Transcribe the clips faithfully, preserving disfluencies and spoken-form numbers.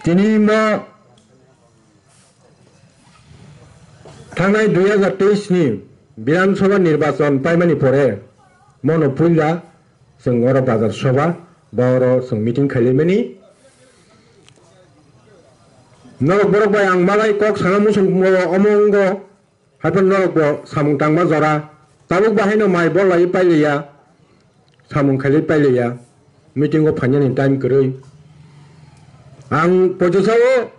Tini mo thangnai dui hazar teis ni Bidhan Sabha nirbachon paimani pore mono puila chwng oro Bazar Sabha ba oro chwng meeting khailaimani. Norok borok bai ang malai kok sana muchung omo wnggo. Haiphano norok bo samung tangma jora, tabuk bo haino mai bol lai pailiya, samung khailai pailiya, meeting o phainani time kwrwi. Ang poichasao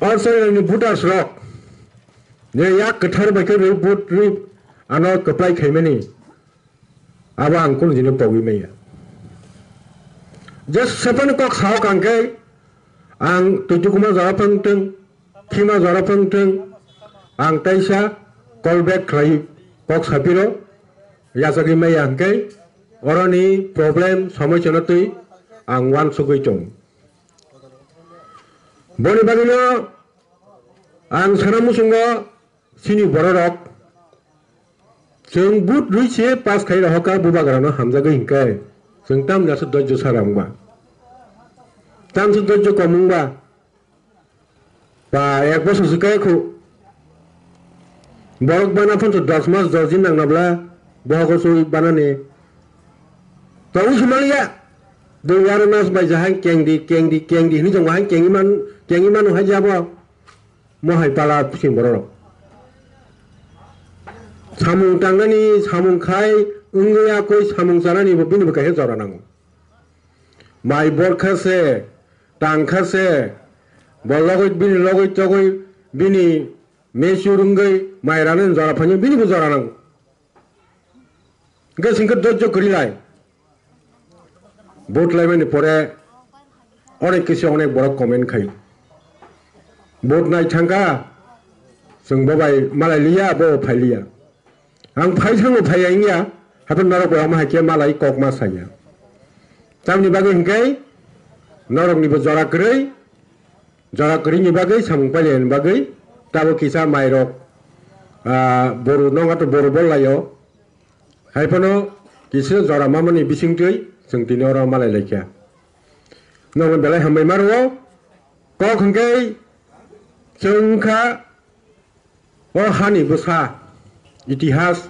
Australia ni voters rok je yak kwthar bai khe rwi vote rwi ano kwplai khaimani. Abo ang kunu jino pogwi maya. Just sepan kok sao kangkhe ang tuitukuma jora phang teng, khima jora phang teng, ang taisa call back khlai kok sapiro yachagwi maya hwnkhe oroni problem somoi chwna twi ang uansugwi tong. Boni bagwino ang sana muchungo Chini bororok chwng vote rwi se pass khai rohorkha bubagrano hamjagwi hinkhe chwng tamni aswk dojjo sara wngba? Tamswk dojjo kom wngba? Ba ek bosor se kaya khu. Borok bana phano dos mas dos din nangna bla bohogo chwi banani. Tongwi se manliya. Dui aro mas bai jahai kengdi, kengdi, kengdi hinwi chwng wahai kengwi man, kengwi manu hai jabo. Mohai pala sing bororok. Samung tangnani, samung khai, wngwi yakwi samung chanani bo bini bo kaisa jora nango. Mai borkha se, tangkha se, bo logoi bini logoi togoi bini mesur wngwi mai rani jora phainai bini bo jora nango. Hwnkhe chwng khe dojjo kwrwi lai. Vote laimani pore onek kisi onek borok comment khai. Vote nai thangkha, chwng bo bai malai liya, bo phai liya. Ang phai thango phai ya wngya, haphano norok bai omo hai khe malai kok ma saya. Tamni bagwi hwnkhe norokni bo jora kwrwi, jora kwrwini bagwi, samung pailani bagwi, tabuk kisa mairok, ah, boru nokha to boru bol laio. Haiphano kisa jora mamani bisingtwi chwng tini oro malai laikha. Nokno belai hambai ma rwo. Kok hwnkhe chwng wngkha o hani bwsa itihas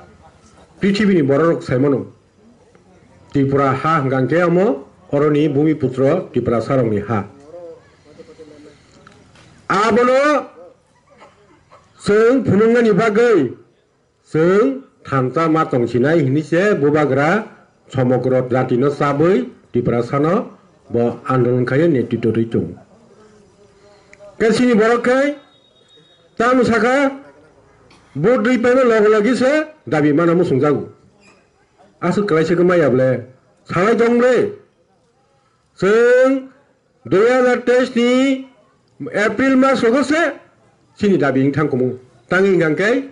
prithibini bororok saimano. Tripura ha hwnkha khe omo oroni bhumiputro Tiprasarokni ha. Abono chwng phunuknani bagwi chwng thansa ma tongsinai hinwi se bubagra somogro jatino chabwi Tiprasano bo andolon khaiwi netritw rwi tongo. Khe chini borok khe tamo sakha vote rwi paina logo logi se dabi mana muchungjago. Aswk kwlaisa khe maya bole salai tong ble. Chwng dui hazar teis ni April mas rogo se chini dabi wng thang kumu. Tangwi hwnkha khe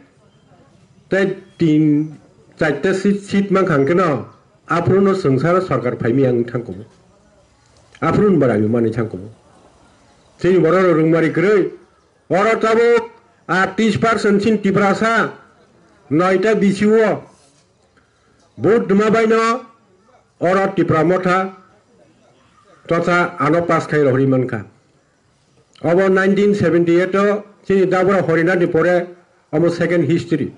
tei tin charta seat, seat mankha hwnkhe no aphuru no chwng sara sarkar phaimya wng thang kumu. Aphuru no bara manwi thang kumu. Chini borok rok rwngmari kwrwi. Oro tabuk aatris percent chini Tiprasa noita B C O. Vote rwma baino oro Tipra Motha totha ano pass khai rohorwi mankha. Obo nineteen seventy eight o chini Dabra Horinath ni pore omo second history.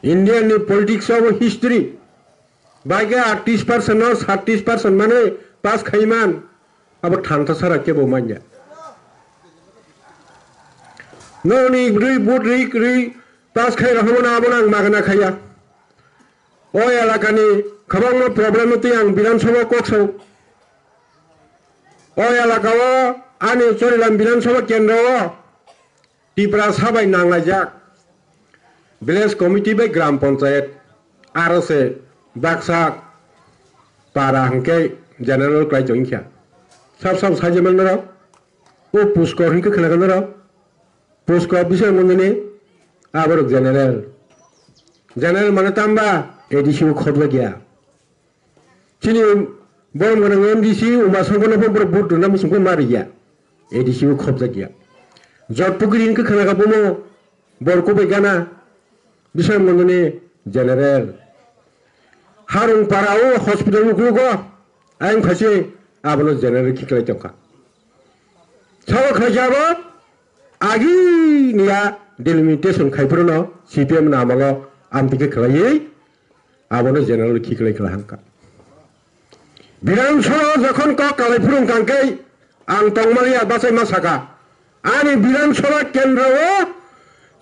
Indian ni politics obo history. Bai khe aatris percent no saatris percent manwi pass khai man. Abo thantha sara kebo manya. Noni rwi vote rwi rwi pass khai rohormano abono ang magna khaiya. O elakani kwbangma problem twi ang Bidhan Sabha kok sao. O elaka o ani Chorilam Bidhan Sabha kendro o Tiprasa bai nanglaijak. Village committee bai gram panchayat aro se baksa para hwnkhe general kwlai tongkha. Sab sab sajemal norok. O puskor hwnkhe khwlakha norok. Puskor bising mundini aborok general. General mane tamba A D C o khobjakya. Chini borom gwnang M D C Uma Sangkar no pho borok vote rwna muchung khe ma rwya. A D C o khobjakya. Jotpukiri hwnkhe khwlakha bomo bor kubai gana. Bising mundini general. Harung para o hospital uklugo ayang phaise abono general khiklai tongkha. Sabo khlaijabo agi niya delimitation khaiphuru no C P M ni amalo amtike khlaiwi abono general khiklai khlai hangka. Bidhan Sabha jokhon kok kalai phuru wngkha khe ang tongmani ya bachai ma saka. Ani Bidhan Sabha kendro o,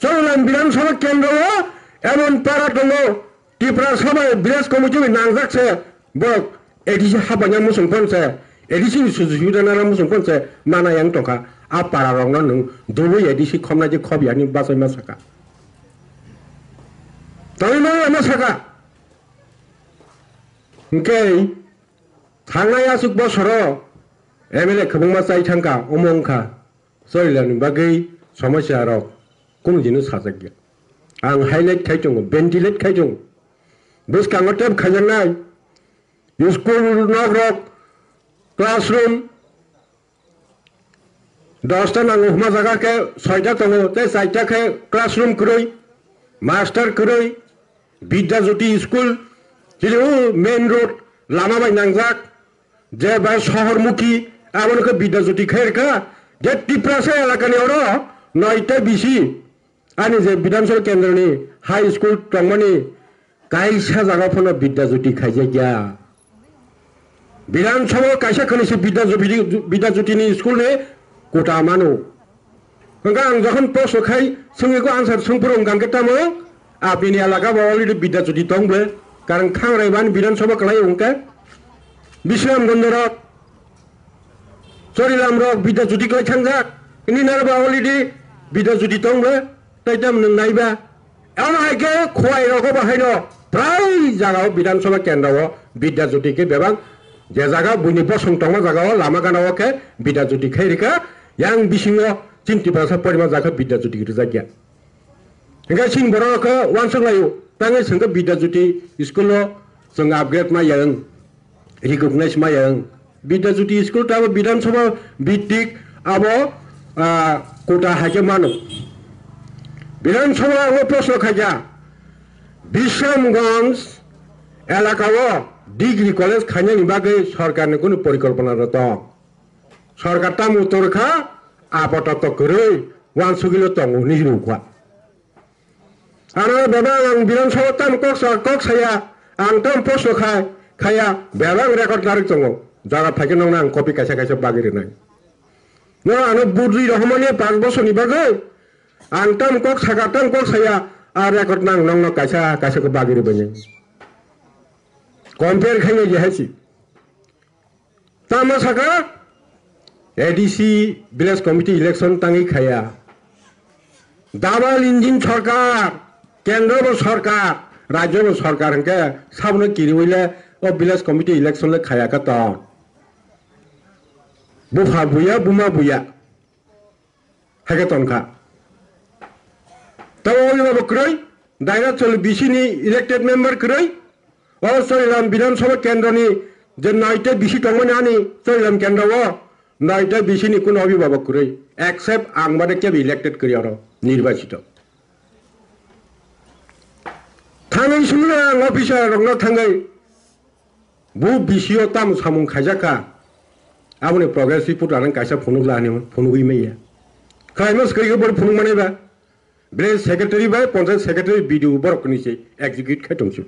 Chorilam Bidhan Sabha kendro o emon para tongo, Tiprasa bai village committee bai nangjak se, borok A D C habanya muchung phone se, A D C ni suju suju nana muchung phone se, mana yang tongkha. A para rok no nwng dubui A D C khomnai je khob yani bachai ma saka. Tongwi ma ya ma saka. Hwnkhe thangnai aswk bosoro M L A kwbangma chai thangkha, omo wngkha. Chorilamni bagwi somosya rok kunu dino sajak ya. Ang highlight khai tongo, ventilate khai tongo. Bwskango tep khaijaknai. School nok rok, classroom, dosta nango huma jaga khe soita tongo, tei chaita khe classroom kwrwi, master kwrwi, Bidya Jyoti school, chini o main road, lama bai nangjak, je bai sohormukhi, abono khe Bidya Jyoti khai rwkha, je Tiprasa elakani oro noita bisi, ani je Bidhan Sabha kendroni high school tongmani kaisa jaga phano Bidya Jyoti khaijak ya. Bidhan Sabha kaisa khani se Bidya Jyoti, Bidya Jyoti ni school ni kota mano. Hwnkhe ang jokhon post khai swngwi ko answer swngphuru wngkha khe tamo, apni elaka bo already Bidya Jyoti tong ble, karang thang rai ban Bidhan Sabha kwlai wngkhe Bisram Gondorok, Chorilam rok Bidya Jyoti kwlai thangjak, ini naro ba already Bidya Jyoti tong ble, tai tam nwng nai ba. Amo hai khe Khowai rogo bo haino prai jagao Bidhan Sabha kendro o Bidya Jyoti khe bebak je jaga buini bosong tongma jagao lama gana o khe Bidya Jyoti khai rikha, yang bisingo chini Tiprasa porima jakha Bidya Jyoti rijak ya. Hingke chini borok khe uansuk laio, tangwi chwng khe Bidya Jyoti school o chwng upgrade ma yang. Recognize maya wng. Bidya Jyoti school tei abo Bidhan Sabha bhitik abo, ah, kota hai khe mano. Bidhan Sabha ang proshno khaikha, Bisramganj elaka o degree college khainani bagwi sorkarni kunu porikolpona rw tong? Sorkar tamo torkha, apatot kwrwi uansugwino tongo hinwi rwkha. Ano bebak ang Bidhan Sabha tamo kok sa, kok saya, ang tamo proshno khai, khaya, bebak record narwk tongo. Jaga phaikhe nokno ang copy kaisa kaisa bagwi rwnai. No ano budri rohormani panch bosorni bagwi ang tamo kok saka, tamo kok saya, a record nang nokno kaisa kaisa khe bagwi rwbainai. Compare khaina je hai si. Tamo saka, A D C village committee election tangwi khaya. Double engine sorkar, kendro bo sorkar, rajyo bo sorkar hwnkhe sabono kiriwi le o village committee election le khaya kha tong. Bupha buya, buma buya. Hai khe tongkha. Tamo obhibhabok kwrwi, daira chol bisi ni elected member kwrwi, o Chorilam Bidhan Sabha kendro ni je noita bisi tongmani ani Chorilam kendro o noita bisi ni kunu obhibhabok kwrwi, except ang bade kebo elected kwrwi oro nirbachito. Thangwi simi ang officer rokno thangwi bo bisi o tamo samung khaijak kha, aboni progress report ang kaisa phunuk la hinwi phunugwi manya. Khlaima swkang khe bo phunuk manai ba, village secretary bai panchayat secretary, B D O borok ni se execute khai tong su.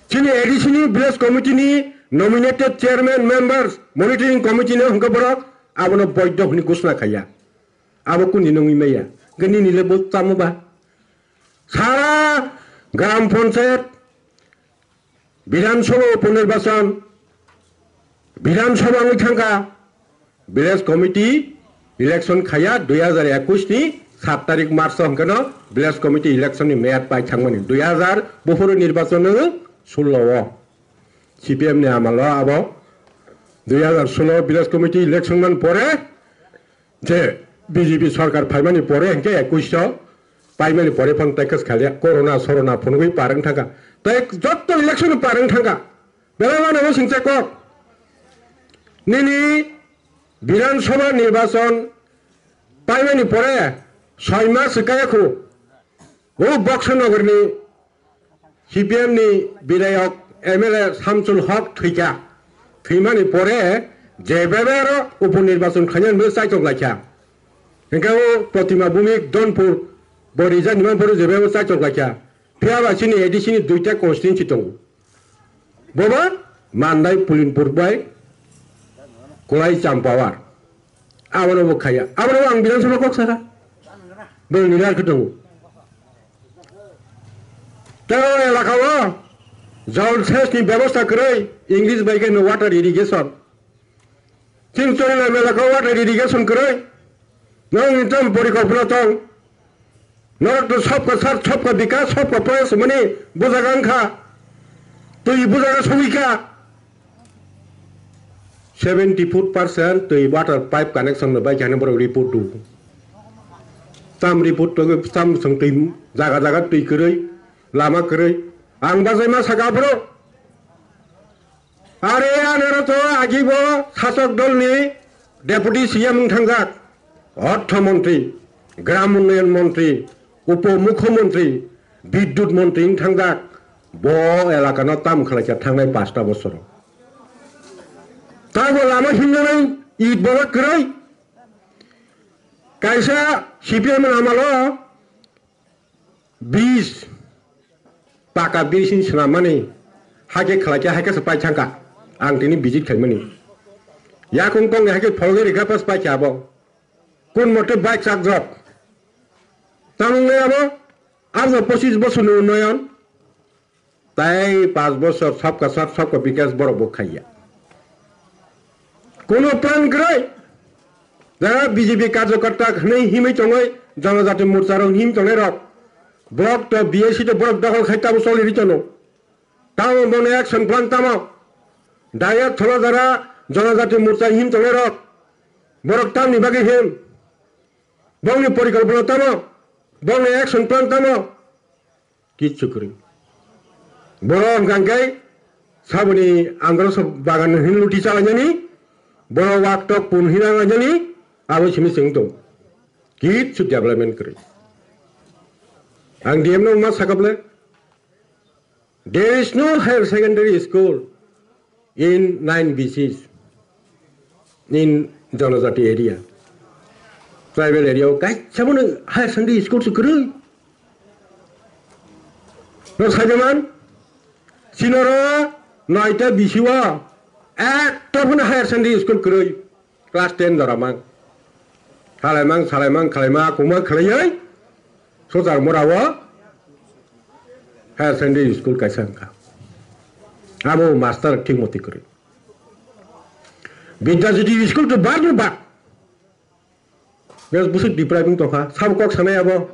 Chini A D C ni village committee ni nominated chairman members monitoring committee no hwnkhe borok abono boidho hinwi ghoshona khaiya. Abo kuni nungwi maya. Hwnkhe nini le bo tamo ba? Sara gram panchayat, Bidhan Sabha upo nirbachan, Bidhan Sabha wngwi thangkha, village committee election khaya dui hazar ekush ni sat tarik March o hwnkhe no village committee election ni meyad pai thangmani, dui hazar buphuru nirbachan wng sullo o C P M ni amalo abo dui hazar sullo village committee election man pore je B J P sorkar phaimani pore hwnkhe ekush o paimani pore phang tei kwskhaliya corona sorona phunugwi parwng thangkha. Tei jotto election parwng thangkha. Belai mano bo singcha kok. Nini Bidhan Sabha nirbachan paimani pore soi mas swkaya khu. O Boxer Nagar ni C P M ni bidayok M L A Samsul Hok thwikha. Thwimani pore Je bebero upo nirbachon khainani bo chaitok laikha. Hingke o Protima Bhumik Donpur bo rijak ni manphuru je bebero chaitok laikha. Phiya ba chini A D C ni duita constituency tongo. Boba Mandai Pulinpur bai Kulai Champawar. Abono bo khaya. Abono bo ang Bidhan Sabha kok saka. Bo ni lar khe tongo. Tei o elaka o jol sesni bebosta kwrwi, English bai khe no water irrigation. Chini Chorilam elaka o water irrigation kwrwi. Nang ni tam porikolpona tong. Norok to sabka sat, sabka bikas, sabka proyas hwnmani bujaga wngkha. Twi bujaga sogwi kha. Seventy foot percent twi water pipe connection no bai khe borok report do. Tam report to tam swng twi jaga jaga twi kwrwi, lama kwrwi. Ang bajai ma saka borok. Are anoro to agi bo sasok dol ni deputy C M wng thangjak, ortho montri, gram unnayan montri, upo mukho montri, bidyut montri wng thangjak, bo elaka no tam khlai kha thangnai pasta bosoro. Tabo lama himnai it boba kwrwi. Kaisa C P M ni amalo bridge, paka bridge ni swnam mani, hakhe khlai khe hakhe se pai thangkha. Ang tini visit khaimani. Yakung kong hakhe pholgwi rikha pas pai kha abo. Kun mote bike chak jok. Tamung le abo, arjo pochis bosor ni unnoyon. Tai panch bochor sabka sat, sabka bikas borok bo khaiya. Kuno plan kwrwi. Jara B J P karjokarta hwnwi himwi tongwi, Janajati Morcha rok him tongnai rok. Borok to B S C to borok dokhol khai tamo choli ri tono. Tamo bono action plan tamo. Daya thola jara Janajati Morcha him tongnai rok. Borok tamni bagwi him. Bongni porikolpona tamo. Bongni action plan tamo. Kichu kwrwi. Borok hwnkha khe saboni andro sa bagan hin luti chalainani, borok wak tok pun hin lainani, abo simi chwng tong. Kichu development kwrwi. Ang D M no ma sakable, there is no higher secondary school in nine B Cs in Janajati area. Tribal area o kaisa bono higher secondary school se kwrwi. No saijaman, sinoro noita B C o ekta bono higher secondary school kwrwi. Class ten jora mang. Salaimang, salaimang, khalaima, kuma khalaioi. Sochar mora o higher secondary school kaisa wngkha. Abo master thik moti kwrwi. Bidya Jyoti school to bar no bar. Bes busuk depriving tongkha. Sabo kok sanai abo.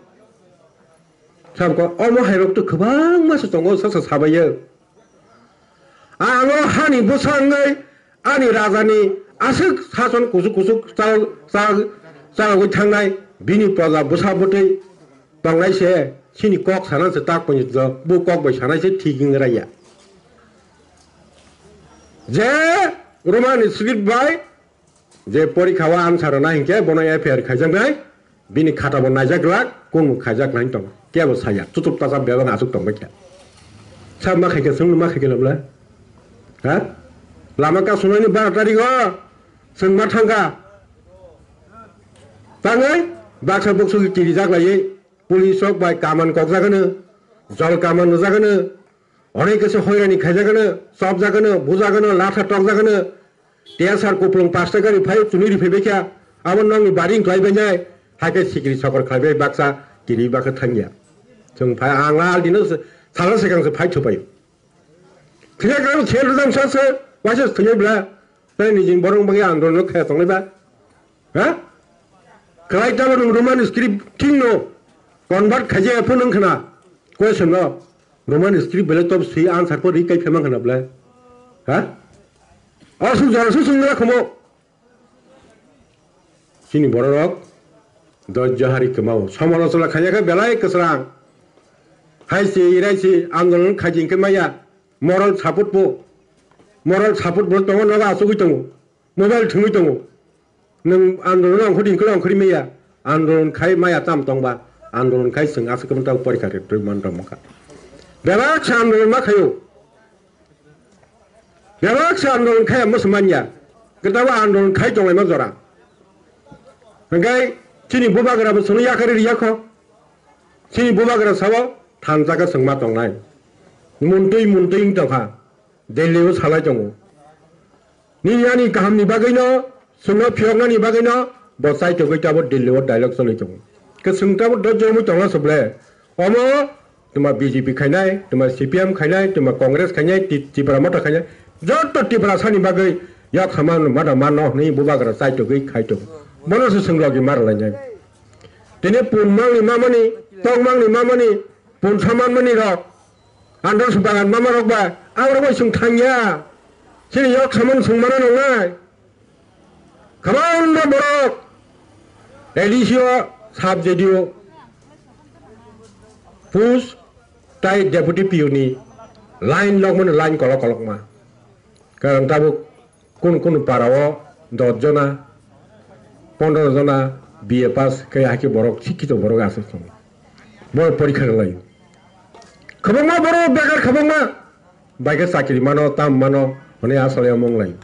Sabo kok omo hairok to kwbangma se tongo, sasa sabaio. Ang o hani bwsa wngwi ani rajani aswk sason kuchuk kuchuk chal-, chal-, chalogwi thangnai, bini proja bwsa bwtwi tongnai se, chini kok sana se tak poni jok, bo kok bai sanai se thik wng raya. Je Roman script bai je porikha o answer rwna hinkhe bono F I R khaijaknai, bini khata bo naijak glak, kung bo khaijak nai tong. Kebo saya, chuchuk tasa bebak aswk tong bai khe. Sa ma khaikhe, chwng ma khaikhe lobla? Ha? Lama ka sunani bara tarik o, chwng ma thangkha. Tangwi, baksa buksu kirijak laiwi, police rok bai kaman kokjagano, jol kaman rwjagano, onek kisa hoirani khaijakano, chopjagano, bujagano, latha tokjagano, T S R kuplung pasta gari phai chuni ri phaibai kha, abo nokni baring khlai bainai, hai khe sikri sokor khlai bai baksa kiri bakha thangya. Chwng phai ang la aldino sala swkang se phai thupai. Thwiya kang khel rwjang sa se, waisa thwiya bla. Tai nijin borong bagi andolon khe tonglai ba. Ha? Khlai tabo nwng Roman script thing no convert khaijaya phone wng khna. Question no. Roman script belai top swi answer po ri kai phema khna bla. Ha? Asuk jora su sungra khomo. Chini bororok dojjo hari kwmao. Somalochona khaiyakhe belai kwsrang. Hai se, irai se, andolon khaijing khe maya. Moral support bo. Moral support bo tongo, nogo achugwi tongo. Mobile thwngwi tongo. Nwng andolon ongkhordi hwnkhe ongkhordi maya. Andolon khai maya tam tongba. Andolon khai chwng aswk kwbangta porikha rwui man tongmokha. Bebak se andolon ma khaio. Bebak se andolon khaya mwswk manya. Kwtabo andolon khai tonglaima jora. Hwnkhe chini bubagra bo chwngno yakarwi riyakho. Chini bubagra sao thansa khe chwngma tongnai. Muntwi muntwi wng tongkha. Delhi o salai tongo. Nini ani kahamni bagwino, chwngno phiyoknani bagwino bo chaitogwi tabo Delhi o dialogue choli tongo. Ke chwng tabo dojjomwi tongna suble. Omo tuma B J P khainai, tuma C P M khainai, tuma Congress khainai, Ti-, Tipra Motha khainai. Joto Tiprasani bagwi yok sama mada mano hwnwi bubagra chaitogwi khai tongo. Bono se chwng logi mar lainai. Tini pun mangni mamani, tong mangni mamani, pun saman mani rok. Andar subangan mama rok ba, ang rok bai sung thangya. Chini yok saman sung mana nongnai. Kabangma borok A D C o, sub J D O, push tai deputy P O ni line logmani line kolok kolokma. Karon tabuk kun kun para o dos jona, pondro jona B A pass khe hakhe borok sikkito borok aswk tongo. Borok porikha rwlai. Kwbangma borok bekar kwbangma. Bai khe chakri mano, tam mano, hwnwi aswk lai mung lai.